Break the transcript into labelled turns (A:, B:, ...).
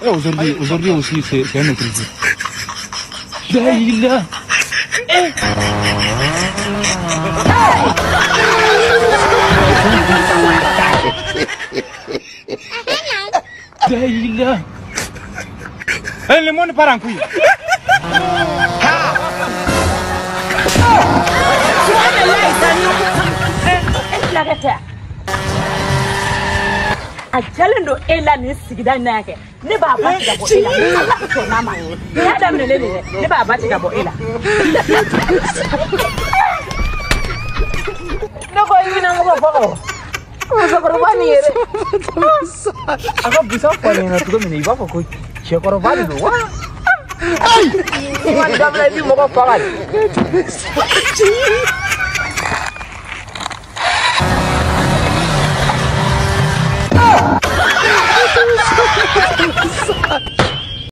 A: Aujourd'hui, aujourd'hui aussi, c'est un autre jour. La ilaha. Eh, le monde part en couille.
B: A jalen don e la nin sigida in na yan kɛ ne b'a ba tigɛ bɔ e la ala ka sɔn n'a ma nin y'a daminɛ ne de dɛ ne b'a ba tigɛ bɔ e la. Ne ko i bɛna n ka bɔ musokɔrɔba nin ye dɛ.
C: A ka busan fɔ ɲɛna cogo min na i b'a fɔ ko cɛkɔrɔba de don wa. I ma nin dabila i bɛ mɔgɔ faga de.